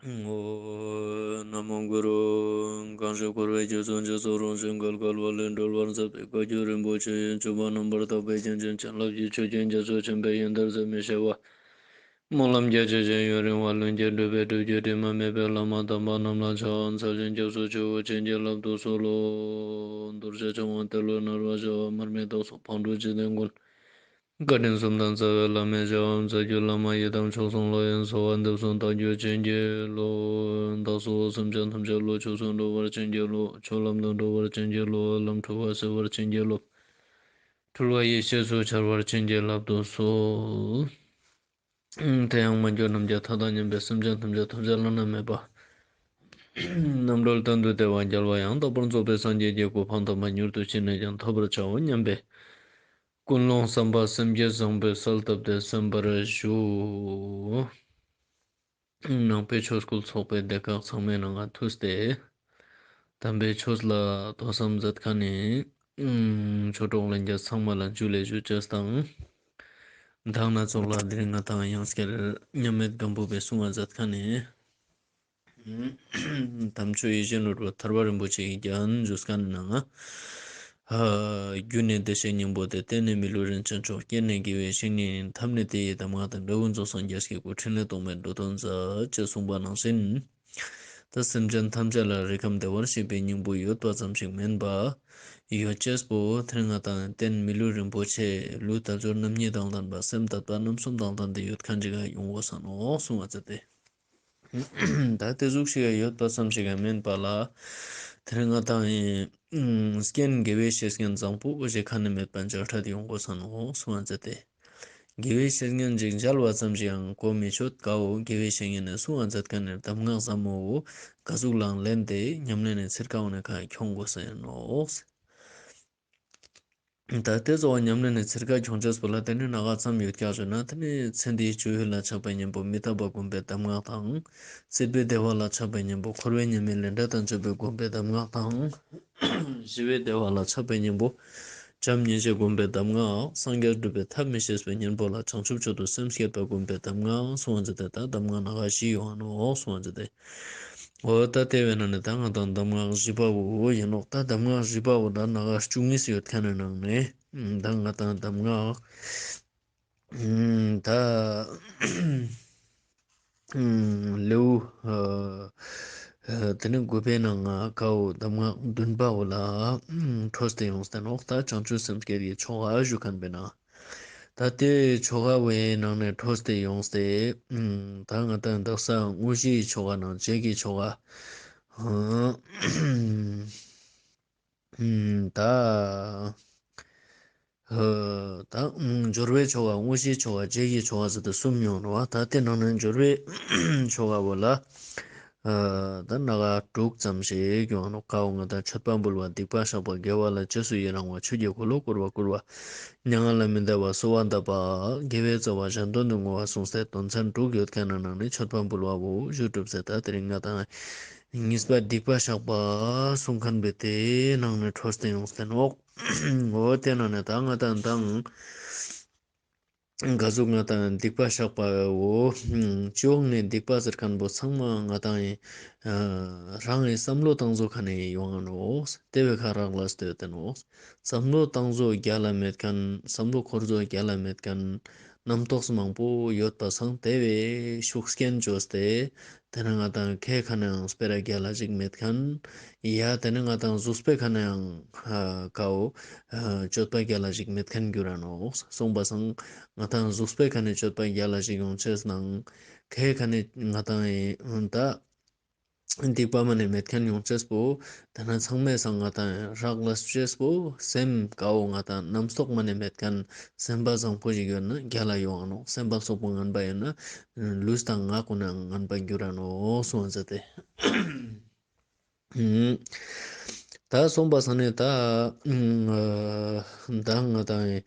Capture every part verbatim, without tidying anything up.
ཨོ། ན་མོ་གུ་རུ། གང་ཞིག་འཁོར་བའི་རྒྱུ་ཚོགས་འཇིག་ཚོགས་རང་བཞིན་བརྒལ་དཀའ་བ་ལས་སྒྲོལ་བར་མཛད་པའི་བཀའ་བརྒྱུད་རིན་པོ་ཆེ་ཡི་སྤྱོད་པ་རྣམ་པར་དག་པའི་རྒྱན་ཅན་བྱིན་རླབས་ཀྱི་ཆུ་རྒྱུན་རྒྱ་མཚོ་ཆེན་པོའི་ཡོན་ཏན་ཟད་མི་ཤེས་པ། སྨོན་ལམ་རྒྱ་ཆེ་ཞིང་ཡུན་རིང་བ་ལྷུན་གྱིས་གྲུབ་པའི་སྒྲུབ་བརྒྱུད་དྲི་མ་མེད་པའི་བླ་མ་དམ་པ་རྣམས་ལ་ཕྱག་འཚལ་ཞིང་སྐྱབས་སུ་མཆིའོ། བྱིན་གྱིས་བརླབ་ཏུ་གསོལ་ལོ། རྡོ་རྗེ་འཆང་དབང་ཏེ་ལོ་ནར་བ་ཞི་བ་མར་མི་དྭགས་སོགས་ཕག་གྲུ་འཇིག་རྟེན་མགོན། བཀའ་དྲིན་གསུམ་ལྡན་རྩ་བའི་བླ་མའི་ཞབས་ལ་བརྩེ་བའི་བླ་མ་ཡི་དམ་མཆོག་གསུམ་ལ་ཡང་གསོལ་བ་འདེབས་སོ། བདག་རྒྱུད་བྱིན་གྱིས་རློབས། བདག་སོགས་སེམས་ཅན་ཐམས་ཅད་བློ་ཆོས་སུ་འགྲོ་བར་བྱིན་གྱིས་རློབས། ཆོས་ལམ་དུ་འགྲོ་བར་བྱིན་གྱིས་རློབས། ལམ་འཁྲུལ་བ་སེལ་བར་བྱིན་གྱིས་རློབས། འཁྲུལ་བ་ཡེ་ཤེས་སུ་འཆར་བར་བྱིན་གྱིས་བརླབ་ཏུ་གསོལ། དེ་ཡང་མ་གྱུར་ནམ་མཁའི་མཐའ་དང་མཉམ་པའི་སེམས་ཅན་ཐམས་ཅད་ཐོབ་བྱ་བླ་ན་མེད་པ། རྣམ་གྲོལ་གཏན་དུ་བདེ་བ་རྒྱལ་བ་ཡང་དག་པར་རྫོགས་པའི་སངས་རྒྱས་ཀྱི་གོ་འཕང་དམ་པ་མྱུར་དུ་ཅི་ནས་ཀྱང་ཐོབ་པར་བྱའོ་སྙམ་པའི་ཀུན་སློང་བསམ་པ་སེམས་བསྐྱེད་བཟང་པོས་གསལ་བཏབ་སྟེ་གསན་པར་ཞུ། ནང་པའི་ཆོས་སྐུལ་ཚོགས་པའི་སྡེ་ཁག་ཚང་མའི་ནང་ང་ཐུགས་ཏེ། དམ་པའི་ཆོས་ལ་ཐོས་བསམ་མཛད་མཁན་ནི་ཆོས་གྲོགས་ལྷན་རྒྱས་ཚང་མ་ལ་ཇུ་ལེ་ཞུ་ཅེས་དང་། མདང་ན་ཚོགས་ལ་དེ་རིང་ང་དང་ཡང་སྐྱར་མཉམ་མེད་སྒམ་པོ་པའི་གསུང་བ་མཛད་མཁན་ནི་དམ་ཆོས་ཡིད་བཞིན་ནོར་བུ་ཐར་པ་རིན་པོ་ཆེ་ཡི་རྒྱན་ཞུས་མཁན་ནི་ནང་ང་། ཨ། རྒྱུ་ནི་བདེ་གཤེགས་སྙིང་པོ་སྟེ། རྟེན་ནི་མི་ལུས་རིན་ཆེན་མཆོག་རྐྱེན་ནི་དགེ་བའི་བཤེས་གཉེན་ཡིན། ཐབས་ནི་དེ་ཡི་གདམས་ངག་དང་། འབྲས་བུ་རྫོགས་སངས་རྒྱས་ཀྱི་སྐུ། ཕྲིན་ལས་རྟོག་མེད་འགྲོ་དོན་མཛད། ཅེས་གསུངས་པ་ནང་བཞིན། ད་སེམས་ཅན་ཐམས་ཅད་ལ་རིགས་ཁམས་བདེ་བར་གཤེགས་པའི་སྙིང་པོ་ཡོད་པ་ཙམ་ཞིག་མིན་པ། ཡོད་ཅེས་པོ་དེ་རིང་ང་དང་རྟེན་མི་ལུས་རིན་པོ་ཆེ་ལུས་དལ་འབྱོར་རྣམ་གཉིས་དང་ལྡན་པ་སེམས་དད་པ་རྣམ་གསུམ་དང་ལྡན་ཏེ་ཡོད་མཁན་ཅིག་ག་ཡོང་དགོས་ས་ནོག་གསུང་བ་མཛད་དེ། ད་དེ་ཟུག་ཞིག་ཡོད་པ་ཙམ་ཞིག་མིན་པ་ལ། དེ་རིང་ང་དང་ཡིན། རྐྱེན་དགེ་བའི་བཤེས་གཉེན་བཟང་པོ་ཞིག་ཁ་ནས་མེད་པ་མཇལ་འཕྲད་ཡོང་དགོས་ས་ནོག་གསུང་བ་མཛད་དེ། དགེ་བའི་བཤེས་གཉེན་ཅིག་མཇལ་བ་ཙམ་ཞིག་ཡང་གོ་མི་ཆོད་ཀའོ། དགེ་བའི་བཤེས་གཉེན་ནི་གསུང་བ་མཛད་མཁན་ནི་གདམས་ངག་ཟབ་མོ་བོ་ག་ཟུག་ལའང་ལེན་ཏེ་ཉམས་ལེན་ནི་ཚིར་ཀ་འོ་ནི་ཁ་འཁྱོང་དགོས་ས་ཡིན་ནོག། ད་དེ་གཙོ་བོ་ཉམས་ལེན་ནི་ཚིར་ཀ་འཁྱོང་ཅེས་པོ་ལ་དེ་ནི་ནག་ཙམ་ཡོད་ཀྱག་ཞུ་ན། དེ་ནི་ཚེ་འདིའི་སྤྱོད་ཡུལ་ལ་ཆགས་པའི་གཉེན་པོ་མི་རྟག་པ་བསྒོམ་པའི་གདམས་ངག་དང་། སྲིད་པའི་བདེ་བ་ལ་ཆགས་པའི་གཉེན་པོ་འཁོར་བའི་ཉེས་དམིགས་ལས་འབྲས་དང་བཅས་པའི་བསྒོམ་པའི་གདམས་ངག་དང་། ཞི་བའི་བདེ་བ་ལ་ཆགས་པའི་གཉེན་པོ་བྱམས་སྙིང་རྗེ་བསྒོམ་པའི་གདམས་ངག། སངས་རྒྱས་སྒྲུབ་པའི་ཐབས་མི་ཤེས་པའི་གཉེན་པོ་ལ་བྱང་ཆུབ་མཆོག་ཏུ་སེམས་བསྐྱེད་པ་བསྒོམ་པའི་གདམས་ངག་གསུང་བ་མཛད་དེ། ད་གདམས་ངག་ནག་བཞི་ཡོང་ང་ནོག་གསུང་བ་མཛད་དེ། འོ་ད་དེ་བས་ན་ནི་ད་ང་དང་གདམས་ངག་བཞི་པ་བོ་ཡིན་ནོག། ད་གདམས་ངག་བཞི་པ་བོ་ད་ནག་བཅུ་གཉིས་ཡོད་མཁན་ནི་ནང་ནས་ད་ང་དང་གདམས་ངག་ད་ལེའུ་དེ་ནི་དགུ་པའི་ནང་ང་ཀའོ་གདམས་ངག་བདུན་པ་བོ་ལ་འཕྲོས་ཏེ་ཡོངས་ཏེ་ནོག། ད་བྱང་ཆུབ་སེམས་བསྐྱེད་ཀྱི་ཆོ་ག་ཞུ་མཁན་པས་ན། ད་དེ་ཆོ་ག་བོའི་ནང་ནས་འཕྲོས་ཏེ་ཡོངས་ཏེ། ད་ང་དང་དག་ས་དངོས་གཞིའི་ཆོ་ག་ནང་རྗེས་ཀྱི་ཆོ་ག། ད་ད་སྦྱོར་བའི་ཆོ་ག་དངོས་གཞིའི་ཆོ་ག་རྗེས་ཀྱི་ཆོ་ག་ཟེར་ཏེ་གསུམ་ཡོང་ནོག་པ། ད་དེ་ནང་ནས་སྦྱོར་བའི་ཆོ་ག་བོ་ལ། ད་ནག་དྲུག་ཙམ་ཞིག་ཡོང་ནོག། ཀའོ་ང་དང་མཆོད་པ་འབུལ་བ། སྡིག་པ་བཤགས་པ། དགེ་བ་ལ་རྗེས་སུ་ཡི་རང་བ། ཆོས་ཀྱི་འཁོར་ལོ་བསྐོར་བ་བསྐུལ་བ། མྱ་ངན་ལས་མི་འདའ་བར་གསོལ་བ་འདེབས་པ། དགེ་བའི་རྩ་བ་གཞན་དོན་དུ་བསྔོ་བ་གསུངས་ཏེ་དོན་ཚན་དྲུག་ཡོད་མཁན་ནི་ནང་ནས་མཆོད་པ་འབུལ་བ་བོ་ཞུ་གྲུབ་ཟེར། ད་དེ་རིང་ང་དང་གཉིས་པ་སྡིག་པ་བཤགས་པ་གསུང་མཁན་པོའི་དེའི་ནང་ནས་འཕྲོས་ཏེ་ཡོངས་ཏེ་ནོག། འོ་དེ་ནང་ནས་ད་ང་དང་དང་ག་ཟུག་ང་དང་སྡིག་པ་བཤགས་པ་བོ། སྤྱི་ཡོངས་ནས་སྡིག་པ་ཟེར་མཁན་པོ་ཚང་མ་ང་དང་ཡིན། རང་གི་བསམ་བློ་བཏང་ཚུལ་ཁ་ནས་ཡོང་ང་ནོག། དེ་བས་ཁ་རག་ལས་ཏེ་ཡོད་དེ་ནོག། བསམ་བློ་བཏང་ཚུལ་རྒྱལ་ལ་མེད་མཁན། བསམ་བློ་འཁོར་ཚུལ་རྒྱལ་ལ་མེད་མཁན། རྣམ་རྟོག་མང་པོ་ཡོད་པ་སང་དེ་བས་ཤུགས་རྐྱེན་བཅོས་ཏེ། དེ་ནས་ང་དང་ཁའི་ཁ་ནའང་སྤེ་ར་རྒྱལ་ལ་ཞིག་མེད་མཁན། ཡ་དེ་ནས་ང་དང་གཟུགས་པོའི་ཁ་ནའང་ཀའོ་སྤྱོད་པ་རྒྱལ་ལ་ཞིག་མེད་མཁན་འགྱུར་ར་ནོག། སོང་པ་སང་ང་དང་གཟུགས་པོའི་ཁ་ནས་སྤྱོད་པ་རྒྱལ་ལ་ཞིག་ཡོང་ཅེས་དང་། ཁའི་ཁ་ནས་ང་དང་ད་སྡིག་པ་མ་ནས་མེད་མཁན་ཡོང་ཅེས་པོ། དེ་ནས་ཚང་མའི་སང་ང་དང་རག་ལས་ཅེས་པོ་སེམས་ཀའོ་ང་དང་རྣམ་རྟོག་མ་ནས་མེད་མཁན་སེམས་པ་བཟང་པོ་ཞིག་ཡོད་ན་རྒྱལ་ལ་ཡོང་ང་ནོག། སེམས་པ་སོག་པོ་ངན་པ་ཡོད་ན་ལུས་དང་ངག་ཀུན་ནའང་ངན་པ་འགྱུར་ར་ནོག་གསུངས་ཟེར་ཏེ། ད་སོང་པ་སང་ནས་ད་ད་ང་དང་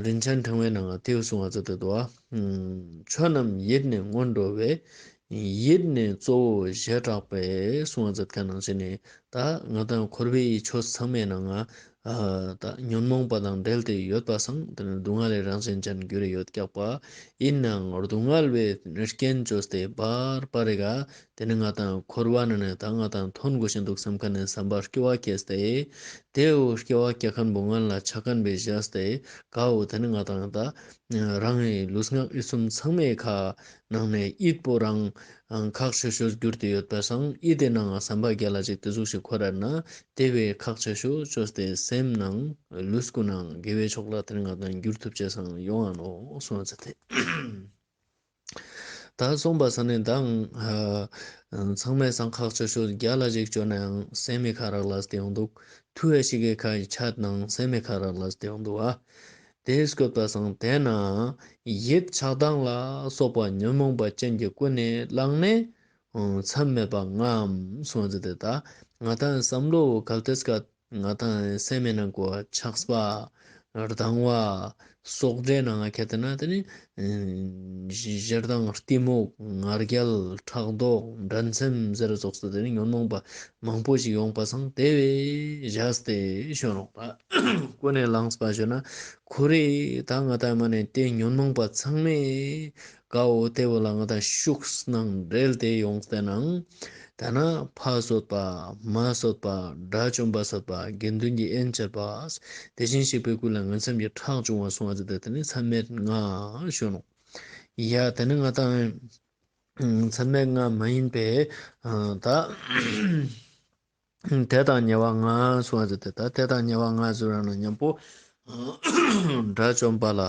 རིན་ཆེན་ཕྲེང་བའི་ནང་ང་དེའུ་གསུངས་པ་ཟེར་ཏེ་འདུག་པ། ཆོས་རྣམས་ཡིད་ནི་སྔོན་འགྲོ་བས། ཡིད་ནི་གཙོ་བོ་ཞེས་གྲགས་པས་གསུངས་པ་ཟེར་མཁན་ནང་བཞིན་ནི། ད་ང་དང་འཁོར་བའི་ཆོས་ཚང་མའི་ནང་ང་ ཨ་ད་ཉོན་མོངས་པ་དང་འབྲེལ་ཏེ་ཡོད་པ་སང་དེ་ནི་སྡུག་བསྔལ་ལི་རང་བཞིན་ཅན་གྱུར་ཡོད་ཀྱག་པ། ཨིན་ནའང་སྡུག་བསྔལ་བའི་རྐྱེན་བཅོས་ཏེ་བར་བར་རེ་ག་དེ་ནི་ང་དང་འཁོར་བ་ནང་ནེ་ད་ང་དང་ཐོན་དགོས་ཤེས་འདུག་བསམ་ཁན་ནི་བསམ་པ་སྐྱེ་བ་སྐྱེས་ཏེ། དེ་བོ་སྐྱེ་བ་སྐྱེ་ཁན་བོ་ངན་ལ་ཆ་ཁན་བོའི་བཞག་སྟེ་ཀ་བོ་དེ་ནི་ང་དང་ད་རང་གི་ལུས་ངག་ཡིད་གསུམ་ཚང་མའི་ཁ་ནང་ནེ་ཡིད་པོ་རང་ཁག་ཆེ་ཤོས་གྱུར་ཏེ་ཡོད་པ་སང་ཡིད་དེ་ནང་བསམ་པ་རྒྱལ་ལ་ཅིག་དེ་ཟུག་ཞིག་འཁོར་ར་ན་དེ་བོའི་ཁག་ཆེ་ཤོས་བཅོས་ཏེ་སེམས་ནང་ལུས་ཀུན་ནང་དགེ་བའི་ཕྱོགས་ལ་དེ་ནི་ང་དང་འགྱུར་ཐུབ་ཅེས་སང་ཡོང་ང་ནོག་གསུངས་ཏེ། ད་སོང་པ་ས་ནི་ད་ཚང་མའི་སང་ཁག་ཆེ་ཤོས་རྒྱལ་ལ་ཞིག་བཅོ་ནའང་སེམས་མི་ཁ་རག་ལས་ཏེ་ཡོང་འདུག་ཐུ་བའི་ཞིག་གི་ཁ་ཡི་ཆད་ནའང་སེམས་མི་ཁ་རག་ལས་ཏེ་ཡོང་འདུག་ཨ། དེ་སྐོད་པ་སང་དེ་ན་ཡིད་ཆགས་སྡང་ལ་སོགས་པ་ཉོན་མོངས་པ་ཅན་གྱིས་ཀུན་ནས་བསླངས་ནས་མཚམས་མེད་པ་ལྔའམ་གསུངས་ཏེ། ད་ང་དང་བསམ་བློ་གལ་ཏེ་སྐད་ང་དང་སེམས་མེད་ན་གོ་ཆགས་པ་སྡང་བ་སོགས་འདྲེ་ནང་ང་ཁྱེར་ཏེ་ན་དེ་ནི་ཞེ་སྡང་གཏི་མུག་ང་རྒྱལ་ཕྲག་དོག་འགྲན་སེམས་ཟེར་སོགས་སུ་དེ་ནི་ཉོན་མོངས་པ་མང་པོ་ཞིག་ཡོང་པ་སང་དེ་བས་བཞག་སྟེ་ཞོན་ནོག་པ། ཀུན་ནས་བསླངས་པ་ཞོན་ན་ཁོ་རེ་ད་ང་དང་མ་ནེ་དེ་ཉོན་མོངས་པ་ཚང་མའི་ཀ་བོ་དེ་བོ་ལ་ང་དང་ཤུགས་ནང་འབྲེལ་ཏེ་ཡོངས་ཏེ་ནང་། ད་ན་ཕ་གསོད་པ་མ་གསོད་པ་དགྲ་བཅོམ་པ་གསོད་པ་དགེ་འདུན་གྱི་དབྱེན་བྱེད་པ། དེ་བཞིན་གཤེགས་པའི་སྐུ་ལ་ངན་སེམས་ཀྱི་ཁྲག་ཕྱུང་བ་གསུངས་པ་ཟེར་ཏེ་དེ་ནི་མཚམས་མེད་ལྔ་ཞུ་ནོག་ཡ་དེ་ནི་ང་དང་མཚམས་མེད་ལྔ་མ་ཡིན་པའི་ད་དེ་དང་ཉེ་བ་ལྔ་གསུངས་པ་ཟེར་ཏེ། ད་དེ་དང་ཉེ་བ་ལྔ་ཟེར་ན་མཉམ་པོ་དགྲ་བཅོམ་པ་ལ་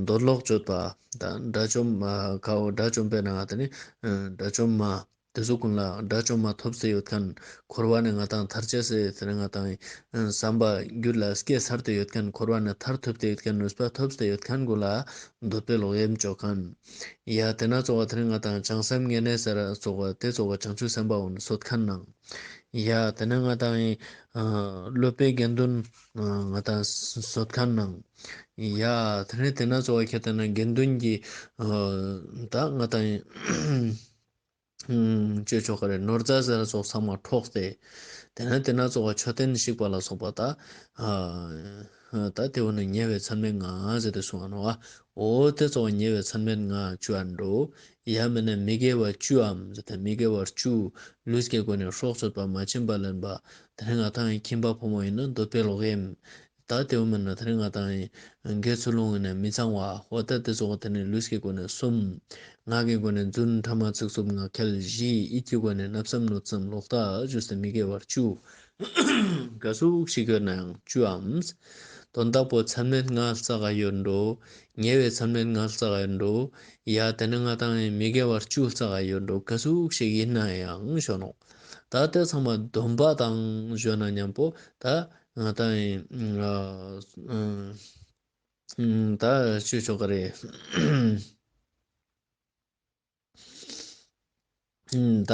འདོད་ལོག་བཅོས་པ། ད་དགྲ་བཅོམ་ཀ་བོ་དགྲ་བཅོམ་པའི་ནང་དེ་ནི་དགྲ་བཅོམ་མ་དེ་ཚོ་ཀུན་ལ་དགྲ་བཅོམ་མ་ཐོབ་སྟེ་ཡོད་ཁན་འཁོར་བ་ནས་ང་དང་ཐར་ཅེས་སི་དེ་ནི་ང་དང་བསམ་པ་རྒྱུད་ལ་སྐྱེས་ཚར་ཏེ་ཡོད་ཁན་འཁོར་བ་ནས་ཐར་ཐུབ་སྟེ་ཡོད་ཁན་ནུས་པ་ཐོབ་སྟེ་ཡོད་ཁན་ཀུན་ལ་འདོད་པའི་ལོག་གཡེམ་བཅོ་ཁན། ཡ་དེ་ན་ཚོགས་པ་དེ་ནི་ང་དང་བྱང་སེམས་ངན་ནེ་ཟེར་ཚོགས་པ་དེ་ཚོགས་པ་བྱང་ཆུབ་སེམས་དཔའ་འོ་ན་གསོད་ཁན་ནང་། ཡ་དེ་ནི་ང་དང་སློབ་དཔོན་དགེ་འདུན་ང་དང་གསོད་ཁན་ནང་། ཡ་དེ་ནི་དེ་ན་ཚོགས་པ་ཁྱེར་ཏེ་ན་དགེ་འདུན་གྱི་ད་ང་དང་ཅོ་ཆོག་ག་རེ་ནོར་རྫས་ཟེར་ཚོགས་ཚང་མ་འཕྲོགས་ཏེ། དེ་ནས་དེ་ན་ཚོགས་པ་མཆོད་རྟེན་བཤིག་པ་ལ་སོགས་པ་ད་ད་དེ་བོ་ནི་ཉེ་བའི་མཚམས་མེད་ལྔ་ཟེར་ཏེ་གསུངས་པ་ནོག་འོ་དེ་ཚོགས་ཉེ་བའི་མཚམས་མེད་ལྔ་བཅུ་ཨ་འགྲོ། ཡ་མེད་ན་མི་དགེ་བ་བཅུའམ་ཟེར་ཏེ་མི་དགེ་བ་བཅུ། ལུས་ཀྱི་སྒོ་ནས་སྲོག་གཅོད་པ་མ་བྱིན་པ་ལེན་པ། དེ་ནས་ང་དང་ཁྱིམ་པ་ཕོ་མོ་ཡིན་ན་འདོད་པའི་ལོག་གཡེམ། ད་དེ་བོ་མེན་ན་དེ་རིང་ང་དང་དགེ་ཚུལ་སློང་ཡིན་ན་མི་གཙང་བ་འོ་ད་དེ་ཚོགས་དེ་ནི་ལུས་ཀྱི་སྒོ་ནས་གསུམ། ངག་གི་སྒོ་ནས་རྫུན་ཕྲ་མ་ཚིག་རྩུབ་ངག་འཁྱལ་བཞི། ཡིད་ཀྱི་སྒོ་ནས་བརྣབ་སེམས་གནོད་སེམས་ལོག་ལྟ་བཅུ་ཟེར་མི་དགེ་བ་བཅུ། ག་ཟུག་ཞིག་ཡོད་ན་ཡང་བཅུའམ། དོན་དག་པོ་མཚམས་མེད་ལྔ་ལ་ཙ་ག་ཡོད་འགྲོ། ཉེ་བའི་མཚམས་མེད་ལྔ་ལ་ཙ་ག་ཡོད་འགྲོ། ཡ་དེ་ནི་ང་དང་མི་དགེ་བ་བཅུ་ལ་ཙ་ག་ཡོད་འགྲོ། ག་ཟུག་ཞིག་ཡིན་ན་ཡང་ཞུ་ནོག་ད་དེ་ཚང་མ་སྡོམ་པ་དང་ཞུ་ན་མཉམ་པོ་ད་ང་དང་ཨ་ཨ་ཨ་ད་ཅི་ཆོག་ག་རེ། ད་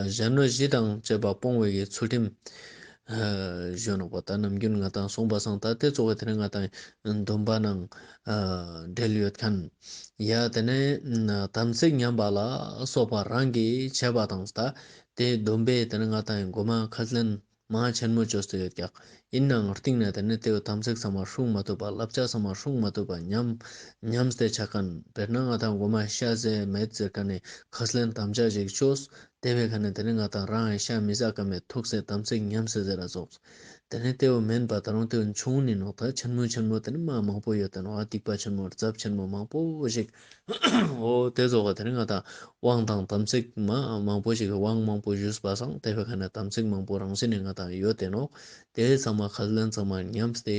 གཞན་གནོད་བཞི་དང་བཅས་པ་སྤོང་བའི་གི་ཚུལ་ཁྲིམས་ཨ་ཞུ་ནོག་པ། ད་ནམ་རྒྱུན་ང་དང་གསུངས་པ་སང་ད་དེ་ཚོགས་དེ་ནི་ང་དང་སྡོམ་པ་ནང་ཨ་འབྲེལ་ཡོད་ཁན། ཡ་དེ་ནས་དམ་ཚིག་ཉམས་པ་ལ་སོགས་པ་རང་གིས་བྱས་པ་དང་ད་དེ་སྡོམ་པའི་དེ་ནི་ང་དང་མགོ་མ་ཁས་ལེན་མ་ཆེན་མོ་བཅོས་ཏེ་ཡོད་ཀྱག་ཡིན་ནའང་རྟིང་ན་དེ་ནི་དེ་བོ་དམ་ཚིག་ཚང་མ་སྲུང་མ་ཐུབ་པ་བསླབ་བྱ་ཚང་མ་སྲུང་མ་ཐུབ་པ་ཉམས་ཉམས་ཏེ་ཆ་ཁན། དཔེར་ན་ང་དང་མགོ་མ་ཤ་ཟ་མེད་ཟེར་ཁན་ནི་ཁས་ལེན་དམ་བཅའ་ཞིག་བཅོས། དེ་བའི་ཁ་ནས་དེ་ནི་ང་དང་རང་ཡང་ཤ་མི་ཟ་ཀ་མེད་ཐུག་སེ་དམ་ཚིག་ཉམས་སེ་ཟེར་ར་ཙོགས། དེ་ནི་དེ་བོ་མེན་པ་ད་རུང་དེ་བོ་ཆུང་ངུན་ནོག་ད་ཆེན་མོ་ཆེན་མོ་དེ་ནི་མ་མང་པོ་ཡོད་དེ་ནོག་ཨ་སྡིག་པ་ཆེན་མོ་རྫབ་ཆེན་མོ་མང་པོ་ཞིག་འོ་དེ་ཙོགས་དེ་ནི་ང་དང་དབང་དང་དམ་ཚིག་མ་མང་པོ་ཞིག་དབང་མང་པོ་ཞུས་པ་སང་དེ་བའི་ཁ་ནས་དམ་ཚིག་མང་པོ་རང་བཞིན་ནི་ང་དང་ཡོད་དེ་ནོག་དེ་ཚང་མ་ཁས་ལེན་ཚང་མ་ཉམས་ཏེ་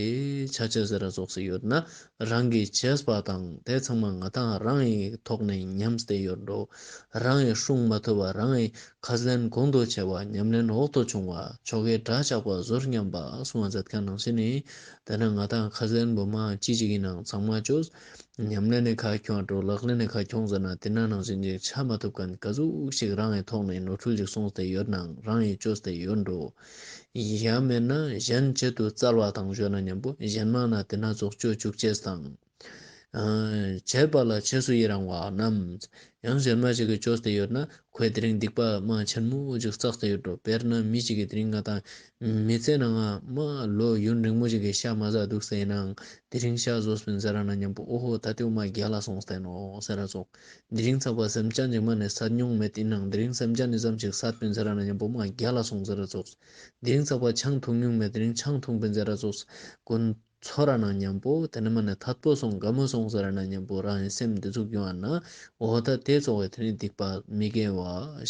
ཆ་ཆེ་ཟེར་ར་ཙོགས་སེ་ཡོད་ན། རང་གིས་བྱས་པ་དང་དེ་ཚང་མ་ང་དང་རང་གི་ཐོག་ནས་ཉམས་ཏེ་ཡོད་འགྲོ། རང་གིས་སྲུང་མ་ཐུབ་པ་རང་གི་ཁས་ལེན་གོང་དུ་ཆེ་བ་ཉམས་ལེན་འོག་ཏུ་ཆུང་བ་ཆོ་གའི་དགྲ་ཆགས་པ་ཟོར་ཉམས་པ་གསུང་བ་མཛད་ཁན་ནང་བཞིན་ནི། དེ་ན་ང་དང་ཁས་ལེན་བོ་མ་ཅི་ཞིག་ཡིན་ནའང་ཚང་མ་བཅོས། ཉམས་ལེན་ནི་ཁ་ཁྱོང་འགྲོ་ལག་ལེན་ནི་ཁ་ཁྱོང་ཟེར་ན་དེ་ན་ནང་བཞིན་ཅིག་ཆ་མ་ཐུབ་ཁན་ག་ཟུག་ཞིག་རང་གི་ཐོག་ནས་ནོར་འཁྲུལ་ཞིག་སོང་སྟེ་ཡོད་ནའང་རང་གིས་བཅོས་ཏེ་ཡོད་འགྲོ། ཡང་མེད་ན་གཞན་ཆེད་དུ་བཙལ་བ་དང་ཞུ་ན་མཉམ་པོ་གཞན་མ་ན་དེ་ན་ཙོགས་བཅོ་བཅུག་ཅེས་དང་། བྱེད་པ་ལ་རྗེས་སུ་ཡི་རང་བ་རྣམས། ཡང་གཞན་མ་ཞིག་གི་ཅོས་ཏེ་ཡོད་ན་ཁོས་དེ་རིང་སྡིག་པ་མ་ཆེན་མོ་ཅིག་བསགས་ཏེ་ཡོད་འགྲོ། དཔེར་ན་མི་ཞིག་གི་དེ་རིང་ང་དང་མི་ཚེ་ནང་ང་མ་ལོ་ཡུན་རིང་མོ་ཞིག་གི་ཤ་མ་ཟ་འདུག་ཟེར་ནའང་དེ་རིང་ཤ་ཟོས་པིན་ཟེར་ར་ན་མཉམ་པོ་ཨོ་ཧོ་ད་དེ་འོ་མ་རྒྱལ་ལ་སོང་སྟེ་ནོག་ཟེར་ར་ཙོགས། དེ་རིང་ཚག་པ་སེམས་ཅན་ཅིག་མ་ནེ་སད་མྱོང་མེད་ཨིན་ནའང་དེ་རིང་སེམས་ཅན་ནི་ཙམ་ཞིག་སད་པིན་ཟེར་ར་ན་མཉམ་པོ་མ་རྒྱལ་ལ་སོང་ཟེར་ར་ཙོགས། དེ་རིང་ཚག་པ་ཆང་འཐུང་མྱོང་མེད་དེ་རིང་ཆང་འཐུང་པིན་ཟེར་ར་ཙོགས། ཀུན་ཚོར་ར་ན་མཉམ་པོ་དེ་ནི་མ་ནེ་ཐད་པོ་སོང་དགའ་མོ་སོང་ཟེར་ར་ན་མཉམ་པོ་རང་ངི་སེམས་འདི་ཚུགས་ཡོང་ཨ་ན་འོ་ད་དེ་ཙོགས་སི་དེ་ནི་སྡིག་པ་མི་དགེ་བ་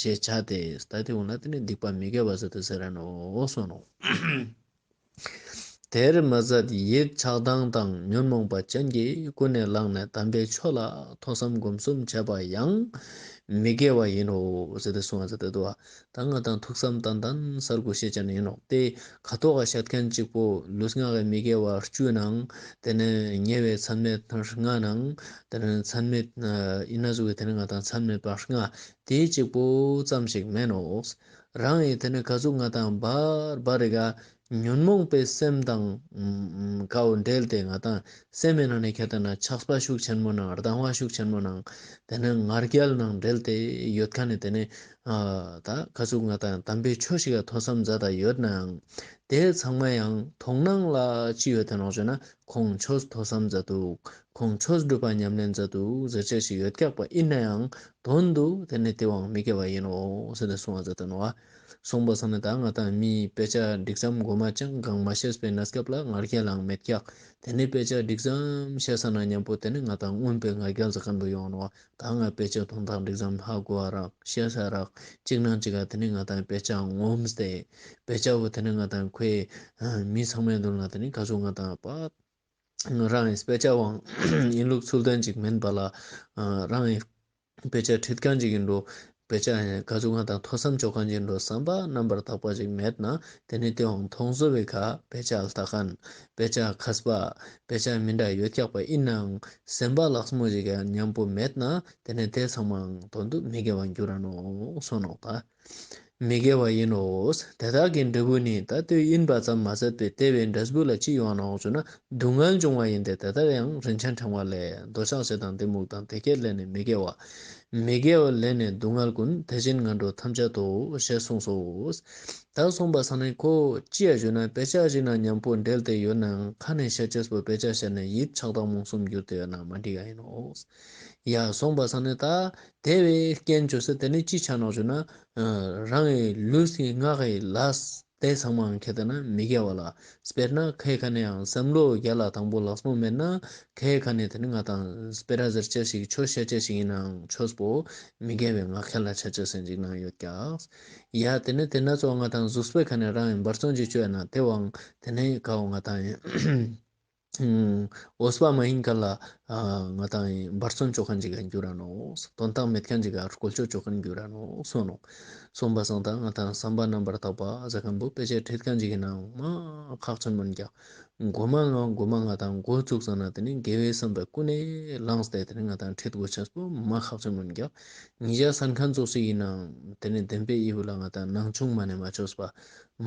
ཞེས་བྱ་སྟེ། ད་དེ་འོ་ན་དེ་ནི་སྡིག་པ་མི་དགེ་བ་ཟེར་ཏེ་ཟེར་ར་ནོག་སོ་ནོག། དེར་མ་ཟད་ཡིད་ཆགས་སྡང་དང་ཉོན་མོངས་པ་ཅན་གྱིས་ཀུན་ནས་བསླངས་ནས་དམ་པའི་ཆོས་ལ་ཐོས་བསམ་སྒོམ་གསུམ་བྱས་པ་ཡང་མི་དགེ་བ་ཡིན་ནོ་ཟེར་ཏེ་གསུངས་པ་ཟེར་ཏེ་འདུག་པ། ད་ང་དང་ཐུགས་བསམ་ཏན་ཏན་གསལ་པོ་ཤེས་ཅན་ཡིན་ནོག། དེ་ཁ་ཐོག་ག་བཤད་མཁན་གཅིག་པོ་ལུས་ངག་གི་མི་དགེ་བ་བཅུ་ནང་དེ་ནས་ཉེ་བའི་མཚམས་མེད་ལྔ་ནང་དེ་ནས་མཚམས་མེད་ཨིན་ན་ཟུག་གི་དེ་ནས་ང་དང་མཚམས་མེད་པ་ལྔ་དེ་གཅིག་པོ་ཙམ་ཞིག་མེན་ནོག། རང་ངི་དེ་ནས་ག་ཟུག་ང་དང་བར་བར་རི་ག་ཉོན་མོངས་པའི་སེམས་དང་ཀའོ་འབྲེལ་ཏེ་ང་དང་སེམས་མེད་ན་ནི་ཁྱད་ལྟ་ན་ཆགས་པ་ཤུགས་ཆེན་མོ་ནང་སྡང་བ་ཤུགས་ཆེན་མོ་ནང་དེ་ནས་ང་རྒྱལ་ནང་འབྲེལ་ཏེ་ཡོད་མཁན་ནི་དེ་ནས་ད་ག་ཟུག་ང་དང་དམ་པའི་ཆོས་ཤིག་ག་ཐོས་བསམ་མཛད་ད་ཡོད་ནའང་དེ་ཚང་མ་ཡང་མཐོང་སྣང་ལ་ཅི་ཡོད་དེ་ནོག་ཟེར་ན་ཁོང་ཆོས་ཐོས་བསམ་མཛད་འདུག། ཁོང་ཆོས་སྒྲུབ་པ་ཉམས་ལེན་མཛད་འདུག་ཟེར་ཅེས་ཤིག་ཡོད་ཀྱག་པ་ཨིན་ནའང་དོན་དུ་དེ་ནི་དེ་བའང་མི་དགེ་བ་ཡིན་ནོ་ཟེར་ཏེ་གསུངས་པ་ཟེར་ཏེ་ནོག། གསུངས་པ་སང་ནི་ད་ང་དང་མི་དཔེ་ཆ་སྒྲིག་ཙམ་གོ་མ་ཅང་གང་མ་ཤེས་པའི་གནས་སྐབས་ལ་ང་རྒྱལ་ལའང་མེད་ཀྱག། དེ་ནི་དཔེ་ཆ་སྒྲིག་ཙམ་ཤེས་ས་ན་མཉམ་པོ་དེ་ནི་ང་དང་མངོན་པའི་ང་རྒྱལ་ཟེར་མཁན་པོ་ཡོང་ནོག། ད་ང་དཔེ་ཆ་དོན་དག་སྒྲིག་ཙམ་ཧ་གོ་བ་རག་ཤེས་ས་རག་གཅིག་ནང་གཅིག་ག་དེ་ནི་ང་དང་དཔེ་ཆ་ངོམས་ཏེ་དཔེ་ཆ་བོ་དེ་ནི་ང་དང་ཁོའི་མི་ཚང་མའི་མདུན་ལ་དེ་ནི་ག་ཟུག་ང་དང་པ་རང་ངི་དཔེ་ཆ་བོའང་ཡིན་ལུགས་ཚུལ་ལྡན་ཅིག་མིན་པ་ལ་རང་ངི་དཔེ་ཆ་ཁྲིད་མཁན་ཅིག་ཡིན་འགྲོ། དཔེ་ཆ་ག་ཟུག་ང་དང་ཐོས་བསམ་ཅོ་མཁན་ཅིག་ཡིན་འགྲོ་བསམ་པ་རྣམ་པར་དག་པ་ཅིག་མེད་ན་དེ་ནི་དེའང་མཐོང་ཚོ་བའི་ཁ་དཔེ་ཆ་ལྟ་མཁན་དཔེ་ཆ་མཁས་པ་དཔེ་ཆ་མི་འདྲ་ཡོད་ཀྱག་པ་ཨིན་ནའང་སེམས་པ་ལགས་མོ་ཅིག་ག་མཉམ་པོ་མེད་ན་དེ་ནི་དེ་ཚང་མའང་དོན་དུ་མི་དགེ་བ་འགྱུར་ར་ནོག་སོ་ནོག་ད། མི་དགེ་བ་ཡིན་ནོ། དེ་དག་གི་འབྲས་བུ་ནི་ད་ལྟོས་ཡིན་པ་ཙམ་མ་ཟད་པའི་དེ་བའི་འབྲས་བུ་ལ་ཅི་ཡོང་ནོག་ཟེར་ན་སྡུག་བསྔལ་འབྱུང་བ་ཡིན་ཏེ། དེ་ལྟར་ཡང་རིན་ཆེན་ཕྲེང་བ་ལས། འདོད་ཆགས་ཞེ་སྡང་གཏི་མུག་དང་། དེ་སྐྱེས་ལས་ནི་མི་དགེ་བ། མི་དགེ་བ་ལས་ནི་སྡུག་བསྔལ་ཀུན། དེ་བཞིན་ངན་འགྲོ་ཐམས་ཅད་དོ། ཞེས་གསུངས་སོ། ད་གསུངས་པ་སང་ནི་ཁོ་ཅི་ཡ་ཞུ་ན་དཔེ་ཆ་ཞིག་ན་མཉམ་པོ་འབྲེལ་ཏེ་ཡོད་ནའང་ཁ་ནས་བཤད་ཅེས་པོ་དཔེ་ཆ་བཤད་ནས་ཡིད་ཆགས་སྡང་རྨོངས་གསུམ་གྱུར་ཏེ་ཡོད་ན་མ་འགྲིག་ག་ཡིན་ནོ། ཡ་གསུངས་པ་སང་ནི་ད། དེ་བས་རྐྱེན་བཅོས་སེ་དེ་ནི་ཅི་ཆ་ནོག་ཞུ་ན། རང་གི་ལུས་ཀྱི་ངག་གི་ལས་དེ་ཚང་མའང་ཁྱེད་ལྟ་ན་མི་དགེ་བ་ལ། དཔེར་ན་ཁའི་ཁ་ནས་ཡང་བསམ་བློ་རྒྱལ་ལ་དང་པོ་ལགས་མོ་མེད་ན་ཁའི་ཁ་ནས་དེ་ནི་ང་དང་སྤེ་ར་ཟེར་ཅེས་ཤིག་ཆོས་བཤད་ཅེས་ཤིག་ཡིན་ནའང་ཆོས་པོ་མི་དགེ་བའི་ངག་འཁྱལ་ལ་ཆ་ཅེས་ཟེར་ཅིག་ནང་ཡོད་ཀྱག། ཡ་དེ་ནི་དེ་ན་ཚོ་ང་དང་གཟུགས་པོའི་ཁ་ནས་རང་གི་འབད་བརྩོན་ཅིག་བཅོས་ན་དེ་བའང་དེ་ནི་ཀའོ་ང་དང་ཡིན། འོས་པ་མ་ཡིན་མཁན་ལ་ང་དང་འབད་བརྩོན་ཅོ་མཁན་ཅིག་ག་འགྱུར་ར་ནོག། དོན་དག་མེད་མཁན་ཅིག་ག་བཀོལ་སྤྱོད་ཅོ་མཁན་འགྱུར་ར་ནོག་གསུངས་ནོག། གསུངས་པ་སང་ད་ང་དང་བསམ་པ་རྣམ་པར་དག་པ་ཟེར་མཁན་པོ་དཔེ་ཆ་ཁྲིད་མཁན་ཅིག་གི་ནང་མ་ཁག་ཆེན་མོ་ཡིན་ཀྱག། མགོ་མ་ང་མགོ་མ་ང་དང་འགོ་བཙུགས་ས་ན་དེ་ནི་དགེ་བའི་བསམ་པ་ཀུན་ནས་བླངས་ཏེ་དེ་ནི་ང་དང་ཁྲིད་དགོས་ཆེན་པོ་མ་ཁག་ཆེན་མོ་ཡིན་ཀྱག། ཉིན་ཞག་གསན་མཁན་ཙོགས་ཤིག་ཡིན་ནའང་དེ་ནི་བདེན་པའི་ཡིད་བོ་ལ་ང་དང་སྣང་ཆུང་མ་ནས་མ་ཆོས་པ།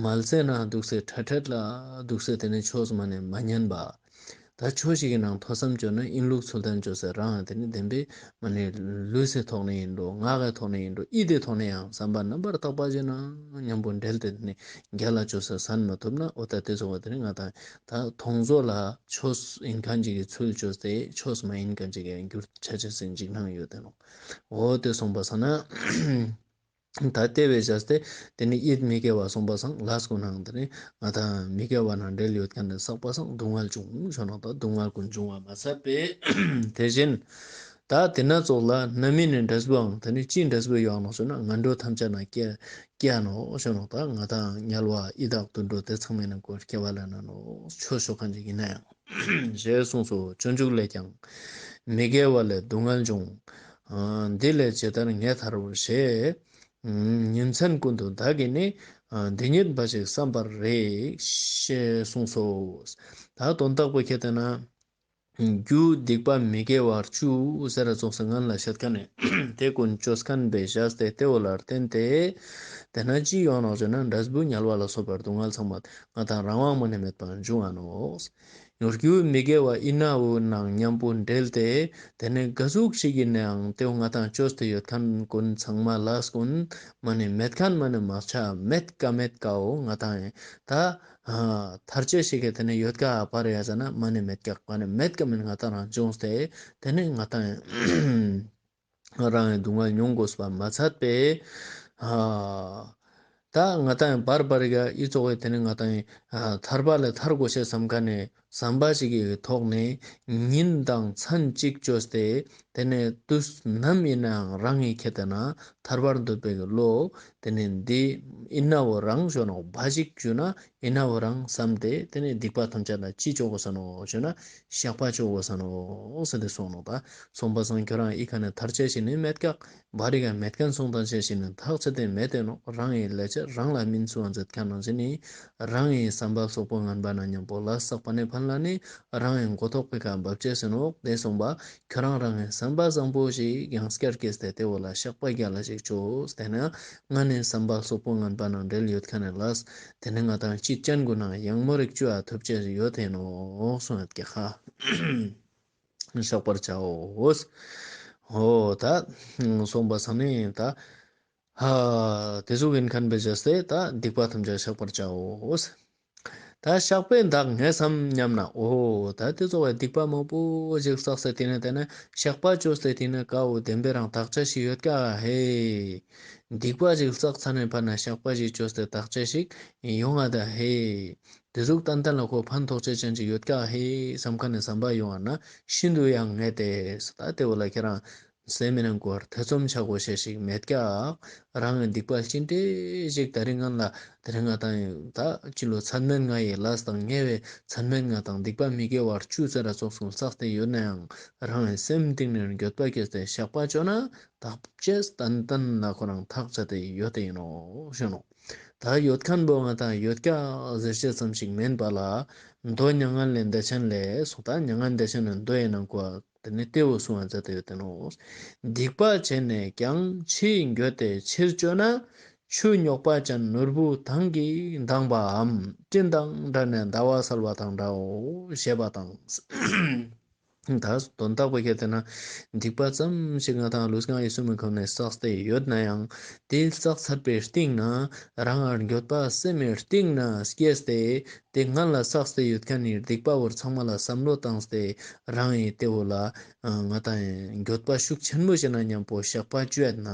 མལ་ཚེ་ན་འདུག་སེ་ཁྲ་ཁྲེད་ལ་འདུག་སེ་དེ་ནི་ཆོས་མ་ནས་མ་ཉན་པ། ད་ཆོས་ཤིག་གི་ནང་ཐོས་བསམ་བཅོས་ན་ཡིན་ལུགས་ཚུལ་ལྡན་བཅོས་སེ་རང་དེ་ནི་བདེན་པའི་མ་ནས་ལུས་སི་ཐོག་ནས་ཡིན་འགྲོ་ངག་གི་ཐོག་ནས་ཡིན་འགྲོ་ཡིད་དེ་ཐོག་ནས་ཡང་བསམ་པ་རྣམ་པར་དག་པ་ཞིག་ན་མཉམ་པོ་འབྲེལ་ཏེ་དེ་ནི་རྒྱལ་ལ་བཅོས་སེ་གསན་མ་ཐུབ་ན་འོ་ད་དེ་ཚོ་བ་དེ་ནི་ང་དང་ད་མཐོང་བཟོ་ལ་ཆོས་ཡིན་མཁན་ཅིག་གི་ཚུལ་བཅོས་ཏེ་ཆོས་མ་ཡིན་མཁན་ཅིག་གི་འགྱུར་ཆ་ཆ་ཟིན་ཅིག་ནང་ཡོད་དེ་ནོག། འོ་དེ་གསུངས་པ་སང་ན། ད་དེ་བས་བྱས་ཏེ་དེ་ནི་ཡིད་མི་དགེ་བ་གསུངས་པ་སང་ལས་ཀུན་ནང་དེ་ནི་ང་དང་མི་དགེ་བ་ནང་འབྲེལ་ཡོད་མཁན་ནི་བསགས་པ་སང་སྡུག་བསྔལ་འབྱུང་ཞུ་ནོག། ད་སྡུག་བསྔལ་ཀུན་འབྱུང་བ་མ་ཟད་པས་དེ་བཞིན་ད་དེ་ན་ཙོགས་ལ་རྣམ་སྨིན་ནི་འབྲས་བུའང་དེ་ནི་ཅིའི་འབྲས་བུ་ཡོང་ནོག་ཞུ་ན་ངན་འགྲོ་ཐམས་ཅད་ན་སྐྱེ་སྐྱེ་ནོག་ཞུ་ནོག། ད་ང་དང་དམྱལ་བ་ཡི་དྭགས་དུད་འགྲོ་དེ་ཚང་མའི་ནང་ཀོ་སྐྱེ་བ་ལེན་ན་ནོག་ཆོས་ཞུ་མཁན་ཅིག་ཡིན་ན་ཡང་། ཞེས་གསུངས་སོ། སྤྱོད་འཇུག་ལས་ཀྱང་། མི་དགེ་བ་ལས་སྡུག་བསྔལ་འབྱུང་། ཨ་འདི་ལས་ཇི་ལྟར་ངེས་ཐར་བར་ཞེས། ཉིན་མཚན་ཀུན་ཏུ་བདག་གིས་ནི། ཨ་འདི་ཉིད་འབའ་ཞིག་བསམ་པར་རིགས། ཞེས་གསུངས་སོ། ད་དོན་དག་པོ་ཁྱེད་ལྟ་ན། རྒྱུ་སྡིག་པ་མི་དགེ་བ་བཅུ་ཟེར་ར་ཙོགས་སེ་སྔན་ལ་བཤད་མཁན་ནི། དེ་ཀུན་བཅོས་མཁན་བས་བྱས་ཏེ་དེ་བོ་ལ་བརྟེན་ཏེ། དེ་ན་ཅི་ཡོང་ནོག་ཟེར་ན་འབྲས་བུ་དམྱལ་བ་ལ་སོགས་པའི་སྡུག་བསྔལ་ཚང་མ་ང་དང་རང་དབང་མ་ནས་མེད་པ་འབྱུང་ང་ནོག། རྒྱུ་མི་དགེ་བ་ཨི་ན་བོ་ནང་མཉམ་པོ་འབྲེལ་ཏེ་དེ་ནས་ག་ཟུག་ཞིག་གི་ནའང་དེ་བོ་ང་ཏང་བཅོས་ཏེ་ཡོད་མཁན་ཀུན་ཚང་མ་ལས་ཀུན་མ་ནེ་མེད་མཁན་མ་ནེ་མ་ཆ་མེད་ཀ་མེད་ཀ་བོ་ང་ཏང་ད་ཐར་ཅེས་ཤིག་གི་དེ་ནས་ཡོད་ཀ་བར་ཡ་ཟ་ན་མ་ནེ་མེད་ཀ་མ་ནེ་མེད་ཀ་མིན་ང་ཏང་རང་བྱུང་སྟེ་དེ་ནས་ང་ཏང་རང་གི་སྡུག་བསྔལ་མྱོང་དགོས་པ་མ་ཚད་པས། ཨ་ད་ང་ཏང་བར་བར་ག་ཨི་ཙོགས་དེ་ནས་ང་ཏང་ཨ་ཐར་པ་ལས་ཐར་དགོས་ཤེས་བསམ་མཁན་ནི་བསམ་པ་ཞིག་གི་ཐོག་ནས་ཉིན་དང་མཚན་གཅིག་བཅོས་ཏེ་དེ་ནས་དུས་ནམ་ཡིན་ནའང་རང་གི་ཁེ་ཏེ་ན་ཐར་པར་འདོད་པའི་བློ་དེ་ནས་འདི་ཨི་ན་བོ་རང་ཞོ་ནོག་བ་ཞིག་བཅུ་ན། ཨི་ན་བོ་རང་བསམ་སྟེ་དེ་ནས་སྡིག་པ་ཐམས་ཅད་ལ་ཅི་བཅོ་དགོས་ས་ནོག་ཞུ་ན་བཤགས་པ་བཅོ་དགོས་ས་ནོག་ཟེར་ཏེ་གསུངས་ནོག་ད། སོང་པ་སང་ཁྱོད་རང་ཨི་ཁ་ནས་ཐར་ཅེས་ཤིག་ནི་མེད་ཀག་བར་རི་ག་མེད་མཁན་སོང་དང་ཅེས་ཤིག་ནི་ཐག་ཆད་དེ་མེད་དེ་ནོག་རང་གི་ལས་ཅེས་རང་ལ་སྨིན་སུའང་མཛད་མཁན་ནང་བཞིན་ནི་རང་གི་བསམ་པ་སོག་པོ་ངན་པ་ན་མཉམ་པོ་ལ་བསགས་པ་ནི་ཕན་ལ་ནི་རང་གི་མགོ་ཐོག་པའི་ཁ་འབབ་ཅེས་ཟེར་ནོག་དེ་སོང་པ་ཁྱོད་རང་རང་གི་བསམ་པ་བཟང་པོ་ཞིག་ཡང་སྐྱར་སྐྱེས་ཏེ་དེ་བོ་ལ་བཤགས་པ་རྒྱ་ལ་ཞིག་བཅོས་ཏེ་ན། ང་ནི་བསམ་པ་སོག་པོ་ངན་པ་ནང་འབྲེལ་ཡོད་མཁན་ནི་ལས་དེ་ནི་ང་ཏང་ཅི་ཅན་གུ་ནང་ཡང་མོ་རིག་བཅུ་ཨ་ཐུབ་ཅེས་ཡོད་དེ་ནོག་གསུངས་ཡོད་ཀྱག་ཧ། བཤགས་པར་བྱའོ། འོ་ད་སོང་པ་སང་ནི་ད་ཧ་དེ་ཟུག་ཡིན་མཁན་བེ་བྱས་ཏེ་ད་སྡིག་པ་ཐམས་ཅད་བཤགས་པར་བྱའོ། ད་བཤགས་པའི་བདག་ངས་སམ་སྙམ་ན། འོ་ད་དེ་ཙོགས་སྡིག་པ་མང་པོ་ཞིག་བསགས་ཏེ་དེ་ནས་དེ་ནས་བཤགས་པ་བཅོས་ཏེ་དེ་ནས་ཀ་བོ་བདེན་པའི་རང་དག་ཅེས་ཤིག་ཡོད་ཀ་ཧེ། སྡིག་པ་ཞིག་བསགས་ཚར་ནས་ཕར་ན་བཤགས་པ་ཞིག་བཅོས་ཏེ་དག་ཅེས་ཤིག་ཡོང་ང་ད་ཧེ། དེ་ཟུག་ཏན་ཏན་ལ་ཁོ་ཕན་ཐོགས་ཅེས་ཅན་ཅིག་ཡོད་ཀ་ཧེ་བསམ་མཁན་ནི་བསམ་པ་ཡོང་བ་ན་ཤིན་ཏུ་ཡང་ངེས་ཏེ། ད་དེ་བོ་ལ་ཁྱེད་རང་སེམས་མི་ནང་སྐོར་ཐེ་ཚོམ་ཆ་དགོས་ཤེས་ཤིག་མེད་ཀག་རང་གི་སྡིག་པ་ཅི་འདྲ་ཞིག་ད་རིང་ང་ལ་དེ་རིང་ང་དང་ད་ཅི་ལོ་ཚད་མེད་ལྔ་ཡི་ལས་དང་ཉེ་བའི་ཚད་མེད་ལྔ་དང་སྡིག་པ་མི་དགེ་བ་བཅུ་ཙམ་ར་ཙོགས་སུ་བསགས་ཏེ་ཡོད་ན་ཡང་རང་གི་སེམས་གཏིང་ནས་འགྱོད་པ་སྐྱེས་ཏེ་བཤགས་པ་བཅོས་ན་དག་ཅེས་ཏན་ཏན་ལ་ཁོ་རང་ཐག་ཆད་དེ་ཡོད་དེ་ཡིན་ནོག་ཞུ་ནོག་ད་ཡོད་མཁན་པོ་ང་དང་ཡོད་ཀག་ཟེར་ཅེས་ཙམ་ཞིག་མིན་པ་ལ་མདོ་མྱ་ངན་ལས་འདས་ཆེན་ལས་སོ། ད་མྱ་ངན་འདས་ཆེན་ནི་མདོ་ཡི་ནང་ཀོ་དེ་ནི་དེ་བོ་གསུང་བ་མཛད་དེ་ཡོད་དེ་ནོག་སྡིག་པ་བྱས་ནས་ཀྱང་ཕྱིར་འགྱོད་དེ་ཕྱིར་བཅོས་ན། ཆུ་རྙོག་པ་ཅན་ནོར་བུ་དང་གིས་འདངས་པའམ། སྤྲིན་དང་འདྲ་ནས་ཟླ་བ་གསལ་བ་དང་འདྲའོ་ཞེས་པ་དང་། ད་དོན་དག་པོ་ཁྱེད་དེ་ན་སྡིག་པ་ཙམ་ཞིག་ང་དང་ལུས་ངག་ཡིད་གསུམ་གྱི་ཁོངས་ནས་བསགས་ཏེ་ཡོད་ན་ཡང་དེ་བསགས་ཚར་བའི་རྟིང་ན་རང་ང་འགྱོད་པ་སེམས་མི་རྟིང་ན་སྐྱེས་ཏེ། དེ་སྔན་ལ་བསགས་ཏེ་ཡོད་མཁན་ནི་སྡིག་པ་བོར་ཚང་མ་ལ་བསམ་བློ་བཏང་སྟེ་རང་ཡི་དེ་བོ་ལ་ང་དང་འགྱོད་པ་ཤུགས་ཆེན་པོ་བྱས་ན་མཉམ་པོ་བཤགས་པ་བཅོས་ན་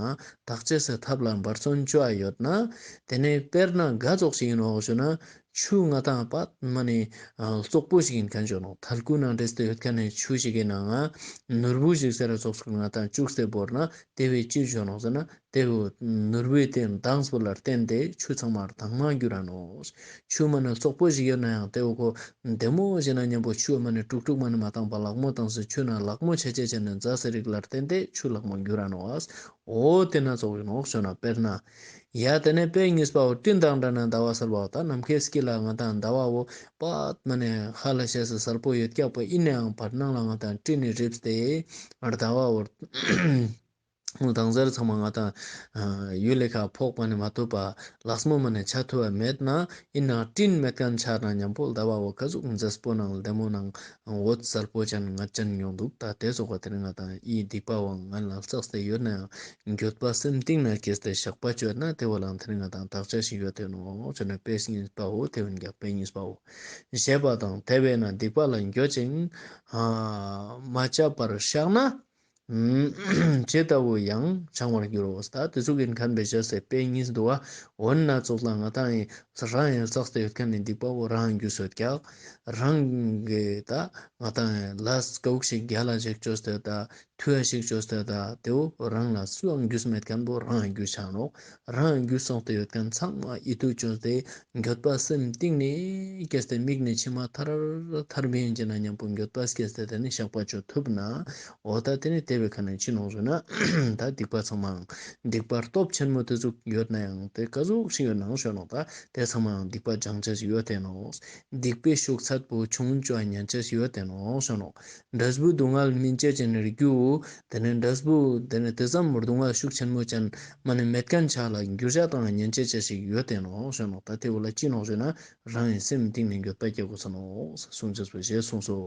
དག་ཅེས་སི་ཐབས་ལ་འབད་བརྩོན་བཅོ་ཡོད་ན། དེ་ནས་དཔེར་ན་ག་ཙོགས་ཤིག་ཡིན་ནོག་ཞུ་ན་ཆུ་ང་དང་པད་མ་ནི་ཙོག་པོ་ཞིག་ཡིན་མཁན་ཞུ་ནོག་ཐལ་ཀུ་ནང་འདྲེས་ཏེ་ཡོད་མཁན་ནི་ཆུ་ཞིག་གི་ནང་ང་ནོར་བུ་ཞིག་ཟེར་ར་ཙོགས་ཤིག་ང་དང་བཅུག་སྟེ་བོར་ན་དེ་བས་ཅི་ཞུ་ནོག་ཟེར་ན། དེ་བོ་ནོར་བུའི་དེ་མདངས་པོ་ལ་བརྟེན་ཏེ་ཆུ་ཚང་མ་དྭངས་མ་འགྱུར་ར་ནོག་ཆུ་མ་ནི་ཙོག་པོ་ཞིག་ཡོད་ན་ཡང་དེ་བོ་ཁོ་བདེ་མོ་བྱས་ན་མཉམ་པོ་ཆུ་མ་ནི་དཀྲུག་དཀྲུག་མ་ནི་མ་བཏང་པ་ལག་མོ་བཏང་སྟེ་ཆུ་ན་ལག་མོ་ཆ་ཆ་ཆ་ནི་མཛའ་ཟེར་རིགས་ལ་བརྟེན་ཏེ་ཆུ་ལག་མོ་འགྱུར་ར་ནོག་འོ་དེ་ན་ཙོགས་ཡིན་ནོག་ཞུ་ན་དཔེར་ན། ཡ་དེ་ནས་དཔེ་གཉིས་པ་བོ་སྤྲིན་དང་འདྲ་ན་ཟླ་བ་གསལ་བ་བོ། ད་ནམ་མཁའི་དཀྱིལ་ལ་ང་དང་ཟླ་བ་བོ་པད་མ་ནི་ཧ་ལ་ཤེས་སུ་གསལ་པོ་ཡོད་ཀྱག་པ་ཡིན་ན་ཡང་བར་སྣང་ལ་ང་དང་སྤྲིན་ནི་རིབས་ཏེ་ཟླ་བ་བོ། དང་ཟེར་ཚང་མ་ང་དང་ཡུལ་ལས་ཁ་ཕོག་པ་ནི་མ་ཐུབ་པ་ལགས་མོ་མ་ནི་ཆ་ཐུབ་པ་མེད་ན་ཡིན་ན་སྤྲིན་མེད་མཁན་ཆ་ན་མཉམ་པོ་ཟླ་བ་བོ་ག་ཟུག་མཛེས་པོ་ནང་བདེ་མོ་ནང་འོད་གསལ་པོ་ཅན་ང་ཅན་ཡོང་འདུག་ད་དེ་ཙོགས་པ་དེ་ནི་ང་དང་ཡི་སྡིག་པ་བོ་ངན་ལ་བསགས་ཏེ་ཡོད་ན་ཡང་འགྱོད་པ་སེམས་གཏིང་ན་སྐྱེས་ཏེ་བཤགས་པ་བཅོས་ན་དེ་བོ་ལ་དེ་ནི་ང་དང་དག་ཅེས་ཤིག་ཡོད་དེ་ནོག་ཅེས་ནི་དཔེ་གཉིས་པ་བོ་དེ་བོ་ཀྱང་དཔེ་གཉིས་པ་བོ་ཞེས་པ་དང་དེ་བས་ན་སྡིག་པ་ལ་འགྱོད་ཅིང་མ་བཅབ་པར་བཤགས་ན། ཇི་ལྟ་བུ་ཡང་བྱང་བར་འགྱུར་རོ། ད་དེ་ཟུག་ཡིན་མཁན་བེ་ཅེས་སི་དཔེ་གཉིས་འདུག་བ། འོ་ན་ཙོགས་ལ་ང་དང་ཡི་རང་ཡང་བསགས་ཏེ་ཡོད་མཁན་ནི་སྡིག་པ་བོ་རང་འགྱུར་སོད་ཀྱག་རང་གི་ད་ང་དང་ཡི་ལས་ཀ་བོ་ཞིག་རྒྱ་ལ་ཞིག་བཅོས་ཏེ་ད་མཐུ་ཡ་ཞིག་བཅོས་ཏེ་ད་དེ་བོ་རང་ལ་སུའང་འགྱུར་མེད་མཁན་བོ་རང་འགྱུར་ཆ་ནོག་རང་འགྱུར་སོང་སྟེ་ཡོད་མཁན་ཚང་མ་ཡིད་དུ་བཅོས་ཏེ། འགྱོད་པ་སེམས་གཏིང་ནས་སྐྱེས་ཏེ་མིག་ནས་མཆི་མ་ཐར་ཐར་བའི་ཡན་ཆད་ན་མཉམ་པོ་འགྱོད་པ་སྐྱེས་ཏེ་དེ་ནི་བཤགས་པ་བཅོ་ཐུབ་ན། འོ་ད་དེ་ནི་དེ་བའི་ཁ་ནས་ཅི་ནོག་ཞུ་ན། ད་སྡིག་པ་ཚང་མའང་སྡིག་པ་སྟོབས་ཆེན་མོ་དེ་ཟུག་ཡོད་ན་ཡང་དེ་ག་ཟུག་ཞིག་ཡོད་ནའང་ཞུ་ནོག་ད་དེ་ཚང་མའང་སྡིག་པ་སྦྱང་ཅེས་ཡོད་དེ་ནོག་སྡིག་པའི་ཤུགས་ཚད་པོ་ཆུང་ཅོ་ཉན་ཅེས་ཡོད་དེ་ནོག་ཞུ་ནོག་འབྲས་བུ་སྡུག་བསྔལ་སྨིན་བྱེད་ཅན་རྒྱུ། དེ་ནས་འབྲས་བུ་དེ་ནས་དེ་ཙམ་རྡུང་བ་ཤུགས་ཆེན་མོ་ཅན་མ་ནི་མེད་མཁན་ཆ་ལ་འགྱུར་བྱ་དང་ཉན་ཅེས་ཅེས་ཤིག་ཡོད་དེ་ནོག་ཞུ་ནོག། ད་དེ་བོ་ལ་ཅི་ནོག་ཞུ་ན་རང་གི་སེམས་གཏིང་ནས་འགྱོད་པ་སྐྱེ་དགོས་ས་ནོག་གསུངས་ཅེས་པོ་ཞེས་གསུངས་སོ།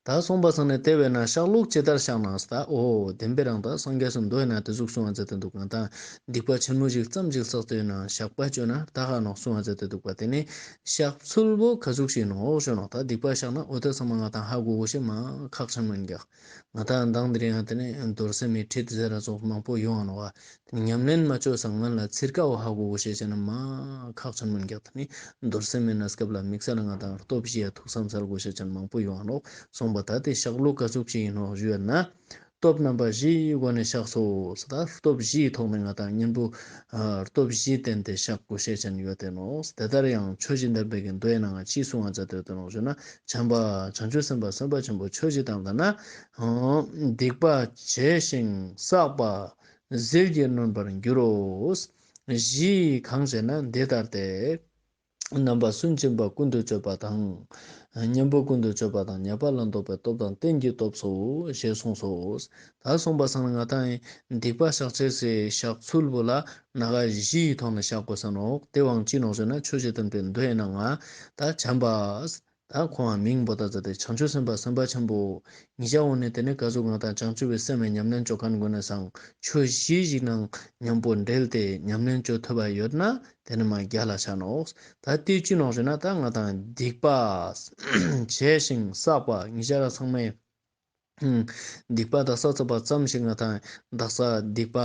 ད་གསུངས་པ་སང་ནས་དེ་བས་ན་གཤགས་ལུགས་ཇི་ལྟར་བཤགས་ན་ད་འོ་བདེན་པའི་རང་ད་སངས་རྒྱས་སུ་འདོད་ན་དེ་ཟུག་གསུང་བ་མཛད་དེ་འདུག། ང་ད་སྡིག་པ་ཆེན་མོ་ཞིག་ཙམ་ཞིག་བསགས་ཏེ་ཡོད་ན་བཤགས་པ་བཅོས་ན་ད་ཧ་ནོག་གསུང་བ་མཛད་དེ་འདུག་པ། དེ་ནས་བཤགས་ཚུལ་བོ་ག་ཟུག་ཞིག་ནོག་ཞུ་ནོག། ད་སྡིག་པ་བཤགས་ན་འོ་དེ་ཚང་མ་ང་ད་ཧ་གོ་གོ་ཤེས་མ་ཁག་ཆེན་མོ་ཡིན་ཀྱག། ང་ད་མདང་དེ་རིང་ང་དེ་ནས་རྡོར་སེམས་མི་ཁྲིད་ཟེར་ར་ཙོགས་མང་པོ་ཡོང་ང་ནོག་བ། དེ་ནས་ཉམས་ལེན་མ་བཅོས་སང་ང་ལ་ཚིར་ཀ་བོ་ཧ་གོ་གོ་ཤེས་ཅེ་ན་མ་ཁག་ཆེན་མོ་ཡིན་ཀྱག། དེ་ནས་རྡོར་སེམས་མི་གནས་སྐབས་ལ་དམིགས་བསལ་ང་ད་སྟོབས་བཞི་ཡ་ཐུགས་བསམ་འཚལ་གོ་ཤེས་ཅན་མང་པོ་ཡོང་ང་ནོག། གསུངས་པ་ད་དེ་བཤགས་ལུགས་ག་ཟུག་ཞིག་ཡིན་ནོག་ཞུ་ཡོད་ན། སྟོབས་རྣམ་པ་བཞིའི་སྒོ་ནས་བཤགས་སོ། ད་སྟོབས་བཞིའི་ཐོག་ནས་ང་ད་གཉེན་པོ་ཨ་སྟོབས་བཞི་བསྟེན་ཏེ་བཤགས་དགོས་ཤེས་ཅན་ཡོད་དེ་ནོག། དེ་ལྟར་ཡང་ཆོས་བཞི་ལྡན་པའི་གི་མདོའི་ནང་ང་ཅི་གསུང་བ་མཛད་དེ་ཡོད་དེ་ནོག་ཞུ་ན། བྱམས་པ་བྱང་ཆུབ་སེམས་དཔའ་སེམས་དཔའ་ཆེན་པོ་ཆོས་བཞི་དང་ལྡན་ན། སྡིག་པ་བྱས་ཤིང་བསགས་པ་ཟིལ་གྱིས་གནོན་པར་འགྱུར་རོ། བཞི་གང་ཞེ་ན་འདི་ལྟར་ཏེ། རྣམ་པ་སུན་འབྱིན་པ་ཀུན་ཏུ་སྤྱོད་པ་དང་། གཉེན་པོ་ཀུན་ཏུ་སྤྱོད་པ་དང་ཉེས་པ་ལ་འདོགས་པའི་སྟོབས་དང་རྟེན་གྱི་སྟོབས་སོ་ཞེས་གསུངས་སོ། ད་གསུངས་པ་སང་ང་ད་སྡིག་པ་བཤགས་ཅེས་སི་བཤགས་ཚུལ་བོ་ལ་ན་ག་བཞིའི་ཐོག་ནས་བཤགས་དགོས་ས་ནོག། དེ་བོའང་ཅི་ནོག་ཟེར་ན་ཆོས་བཞི་ལྡན་པའི་མདོའི་ནང་ང་ད་བྱམས་པ། ད་ཁོང་མིང་པོ་ད་ཙ་དེ་བྱང་ཆུབ་སེམས་དཔའ་སེམས་དཔའ་ཆེན་པོ། ཉེ་ཞ་འོ་ནས་དེ་ནས་ག་ཟུག་ང་ད་བྱང་ཆུབ་པའི་སེམས་ཉམས་ལེན་བཅོ་མཁན་ཀུན་ནས་སང་ཆོས་བཞི་ཞིག་ནང་མཉམ་པོ་འབྲེལ་ཏེ་ཉམས་ལེན་བཅོ་ཐུབ་པ་ཡོད་ན་དེ་ནི་མ་རྒྱལ་ལ་ཆ་ནོག། ད་དེ་ཅི་ནོག་ཞུ་ན་ད་ང་ད་སྡིག་པ་བྱས་ཤིང་བསགས་པ་ཉེ་ཞ་ར་ཚང་མས་སྡིག་པ་དག་ས་བསགས་པ་ཙམ་ཞིག་ང་ད་དག་ས་སྡིག་པ་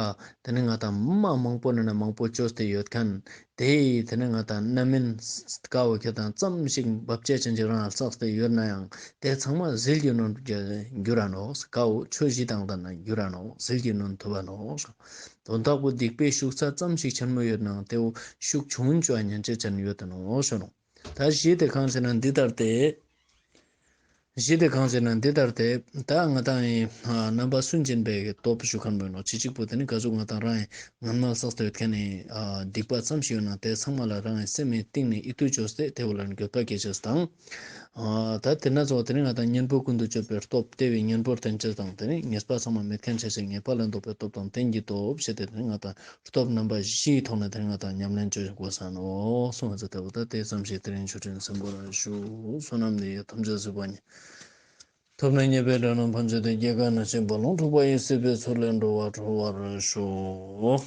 དེ་ནི་ང་ད་མ་མང་པོ་ནས་ན་མང་པོ་བཅོས་ཏེ་ཡོད་མཁན། དེ་ཡི་དེ་ནི་ང་ད་རྣམ་སྨིན་དཀའ་བོ་ཁྱེད་དང་ཙམ་ཞིག་འབབ་ཆ་ཅན་ཅིག་རང་བསགས་ཏེ་ཡོད་ན་ཡང་དེ་ཚང་མ་ཟིལ་གྱིས་གནོན་འགྱུར་ར་ནོག། དཀའ་བོ་ཆོས་བཞི་དང་ལྡན་ན་འགྱུར་ར་ནོག། ཟིལ་གྱིས་གནོན་ཐུབ་བ་ནོག། དོན་དག་པོ་སྡིག་པའི་ཤུགས་ཚད་ཙམ་ཞིག་ཆེན་མོ་ཡོད་ནའང་དེ་བོ་ཤུགས་ཆུང་ངུན་ཅོ་ཉན་ཅེས་ཅན་ཡོད་དེ་ནོག་ཞུ་ནོག། ད་བཞི་དེ་གང་ཞེ་ན་འདི་ལྟར་ཏེ། བཞི་དེ་གང་ཞེ་ན་འདི་ལྟར་ཏེ། ད་ང་ད་ཡིན་རྣམ་པ་སུན་འབྱིན་པའི་སྟོབས་ཞུ་མཁན་པོ་ཡིན་ནོག། ཅི་གཅིག་པོ་དེ་ནི་ག་ཟུག་ང་ད་རང་ཡིན་ངན་སྨྲས་བསགས་ཏེ་ཡོད་མཁན་ནི་སྡིག་པ་ཙམ་ཞིག་ཡོད་ན་དེ་ཚང་མ་ལ་རང་ཡིན་སེམས་ཡིན་གཏིང་ནས་ཡིད་དུ་བཅོས་ཏེ་དེ་བོ་ལ་འགྱོད་པ་སྐྱེ་ཅེས་དང་། ད་དེ་ན་ཚོ་དེ་ནི་ང་ད་གཉེན་པོ་ཀུན་ཏུ་སྤྱོད་པའི་སྟོབས་དེ་བས་གཉེན་པོར་བསྟེན་ཅེས་དང་དེ་ནི་ཉེས་པ་ཚང་མ་མེད་མཁན་བྱས་ཏེ་ཉེས་པ་ལས་འདོགས་པའི་སྟོབས་དང་རྟེན་གྱི་སྟོབས་བྱས་ཏེ་དེ་ནི་ང་ད་སྟོབས་རྣམ་པ་བཞིའི་ཐོག་ནས་དེ་ང་དང་ཉམས་ལེན་བཅོ་དགོས་ས་ནོག་གསུངས་པ་ཟེར་ཏེ་བོ་ད་དེ་ཙམ་ཞིག་དེ་རིང་ཆོས་འཕྲིན་གསན་པར་ཞུ། བསོད་ནམས་འདི་ཡིས་ཐམས་ཅད་གཟིགས་པ་ཉིད། ཐོབ་ནས་ཉེས་པའི་དགྲ་རྣམས་ཕམ་བྱས་ཏེ། སྐྱེ་རྒ་ན་འཆིའི་རྦ་ཀློང་འཁྲུགས་པ་ཡི། སྲིད་པའི་མཚོ་ལས་འགྲོ་བ་སྒྲོལ་བར་ཤོག།